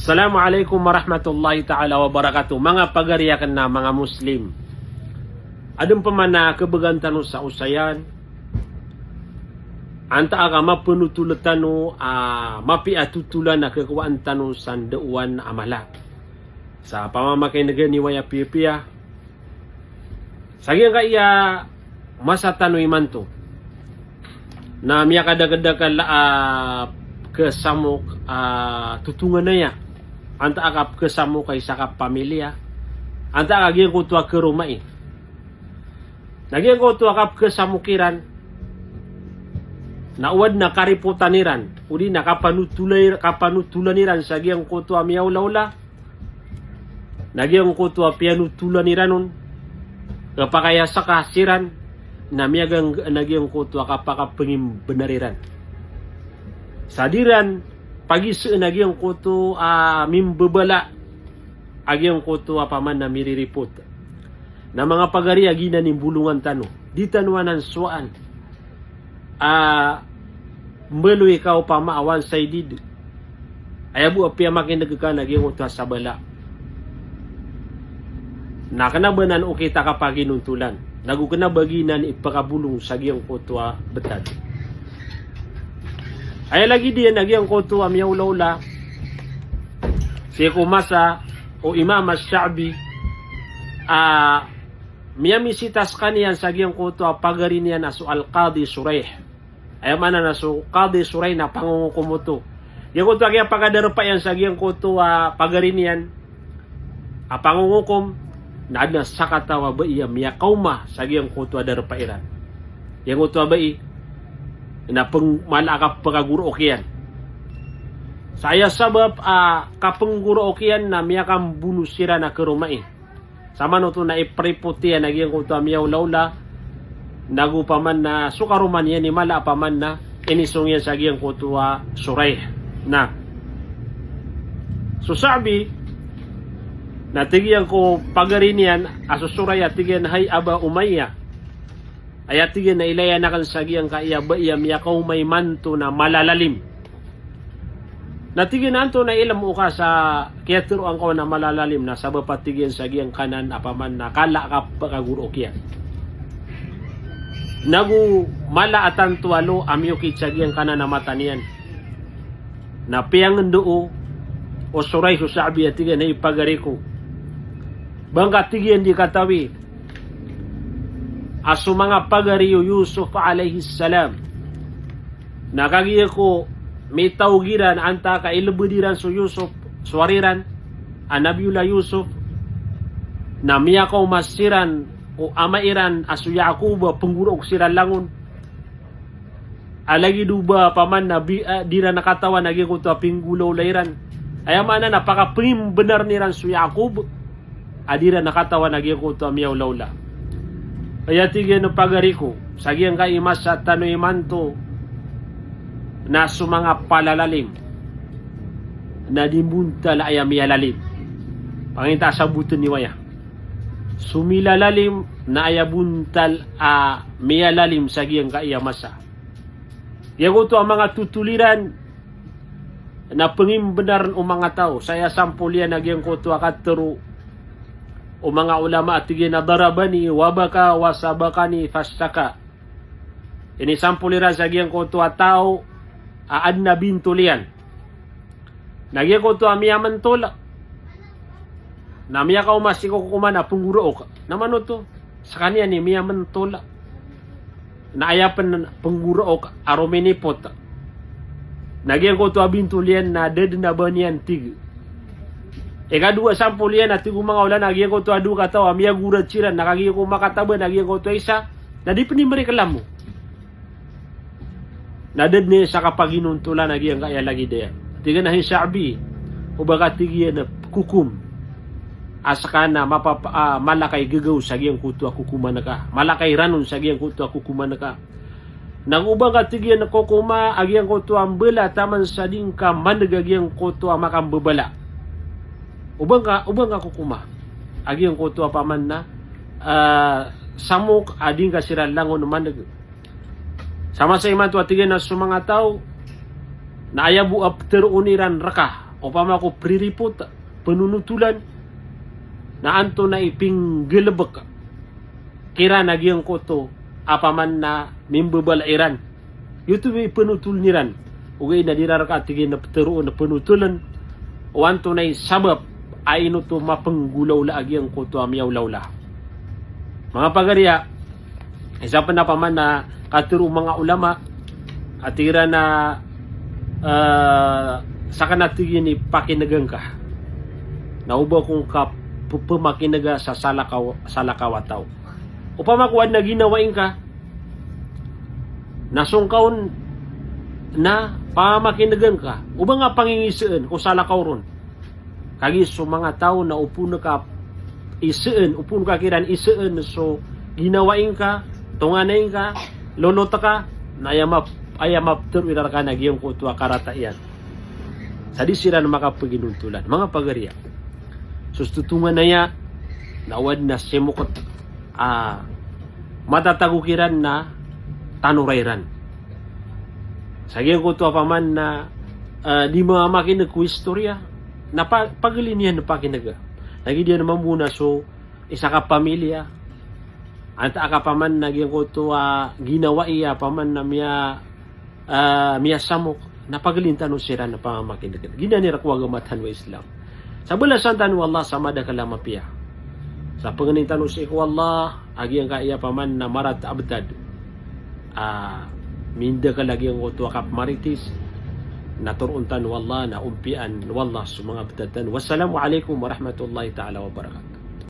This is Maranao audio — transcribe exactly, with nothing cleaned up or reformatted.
Assalamu alaikum warahmatullahi ta'ala wabarakatuh. Manga pagari akn a manga Muslim. Adn pman a khabgan tano sa osayan. Antaa ka mapnotol tano a mapiya a totolan a khakowaan tano sa ndaowan a mala. Sa pamamakinegn i waya piyapiya. Sa giyangkaya masa tano imanto na miyakadakdakl a pkhasamok a totonganaya, antaa ka pkhasamok a isa ka pamilya, antaa ka giyangkoto a kharomai. Na giyangkoto a kapkhasamok iran na o adn a karipotan iran, odi na kapanotolay-, kapanotolan iran sa giyangkoto a miyaolaola, na giyangkoto a piyanotolan iran on, kapakayasaka siran, na miyagangga na giyangkoto a kapakapangimbnar iran. Sa di ran pagisn a giyangkoto a mimbabala a giyangkoto a paman a miriripot. Na manga pagari a giyanan i mbolongan tano. Di tano anan sowaan a mbaloy ka opama a one-sided. Aya bo a piyamakineg ka na giyangkoto a sabala. Na kna ba nan okit a kapaginontolan. Nago kna ba giyanan i pakabolong sa giyangkoto a btad. Aya lagid iyan a giyangkoto a miyaolaola sii ko masa o Imam Ash-Sha'bi a miyamisita skaniyan sa giyangkoto a pagari niyan a so Al-Qadi Shuraih. Aya maana na so Qadi Shuraih na pangongokom oto. Giyangkoto a kiyapakadarpa iyan sa giyangkoto a pagari niyan a pangongokom, na adn a sakataw a bai a miyakaoma sa giyangkoto a darpa iran. Giyangkoto a bai na png-, mala a kapkagoraok iyan. Sa aya sabap a kapnggoraok iyan na miyakambono siran a kharomai. Samanoto na ipripot iyan a giyangkoto a miyaolaola, nago paman na so karoma niyan i mala a paman na inisong iyan sa giyangkoto a Shuraih. Na so Sha'bi na tig iyan ko pagari niyan a so Shuraih a tig iyan, "Hay Aba Umayyah." Aya tig iyan a ilay akn sa giyangkaya bai a miyakaoma imanto na malalalim. Na tig iyan a antonaa i ilmo oka sa kiyatharo angka on a malalalim, na sabap a tig iyan sa giyangkanan a paman na kala a kapkagoraok iyan. Nago mala a tanto a lo a miyokit sa giyangkanan a mata niyan. Na piyangndao o Shuraih so Sha'bi a tig iyan a hay pagari ko. Ba ngka tig iyan di katawi a so manga pagari o Yusuf alayhis salam na kagiya ko mitaog iran antaa ka ilbd iran so Yusuf, so ari iran a Nabiyullah Yusuf, na miyakaoma siran o ama iran a so Ya'qub a pnggoraok siran langon. A lagid o ba paman na bi-, a, di ran katawan a giyangkoto a pinggolaola iran. Aya maana na pakapangimbnar iran so Ya'qub a di ran katawan a giyangkoto a miyaolaola. Aya tig iyan o pagari ko, sa giyangkai masa tano imanto na so manga palalalim na di mbontal a aya miyalalim. Panginta a sabotn i waya. So milalalim na aya bontal a miyalalim sa giyangkaya masa. Giyangkoto a manga totol iran na pngimbnar o manga taw. Sa aya sampol iyan a giyangkoto a katharo o manga ulama a tig iyan a darabani wa baka wa sabaqani fashtaka. Inisampol iran sa giyangkoto a taw a adn a bintol iyan. Na giyangkoto a miyamntol na miyakaoma sii ko kokoman a pnggoraok. Na mano oto? Skaniyan i miyamntol na aya pn pnggoraok a rominipot. Na giyangkoto a bintol iyan na da dn a ba niyan tig. Ikadowa sampol iyan a tig o manga ulama na giyangkoto a dowa kataw a miyagorat siran na kagiya ko makataba na giyangkoto a isa na di pn i mriklamo. Na da dn i isa kapaginontolan a giyangkaya lagid iyan. Tig iyan a hay Sha'bi, o ba ka tig iyan a kokom a ska na mapapa-, a, mala ka i gagaw sa giyangkoto a kokoman ka. Mala ka i ranon sa giyangkoto a kokoman ka. Na o ba ka tig iyan a kokoma a giyangkoto a mbala taman sa di ngka mandg a giyangkoto a makambabala. O ba ngka, o ba ngka kokoma a giyangkoto a paman na, a, samok a di ngka siran langon mandg. Sa masa imanto a tig iyan a so manga taw na aya bo a ptharoon iran rka opama ko priripot, penonotolan, na antonaa i pinggalebek kiran a giyangkoto a paman na mimbebala iran. Giyoto i penotol iran. Ogaid na di iran reka, tig iyan, na petero, na penotolen o antonaa i sabap a ino oto mapenggolawla a giyangkoto a miyawlawla. Manga pagariya, isa pen a paman na katero o manga olama, a tig iran a, eh, saken a tig iyan i pakinegan ka. Na oba ko ngka pe-, pemakinega sa salakaw, salakaw a taw. Opama ko aden a ginawai ngka na so ngka on na pamakinegan ka, oba nga pangingiseen ko salakaw ron. Kagiya so manga taw na opama ka iseen, opama ka kiran iseen so ginawai ngka, tonganay ngka, lolot ka, na aya map-, aya mapetero iran reka na giyangkoto a karata iyan. Sa di siran makapeginontolan. Manga pagariya, so setotongan aya na o aden a simoket a matatago kiran na tanora iran. Sa giyangkoto a paman na, eh, di mamakineg ko istoriya, na pa-, pagelen iyan pakinega. Lagid iyan mambo na so isa ka pamilya, antaa ka paman na giyangkoto a ginawai a paman na miya, ah, miyasamok, na pagelen tano siran na pamakineg. Giyanan i rek o agama tano a Islam. Sa balasan tano o Allah sa madakel a mapiya. Sa pangnin tano sii ko Allah a giyangkaya paman na marata a betad a mindakel a giyangkoto a kapemarites, na toroon tano o Allah, na ompiyaan o Allah so manga betad tano. Wassalamu alaikum warahmatullahi taala wabarakatuh.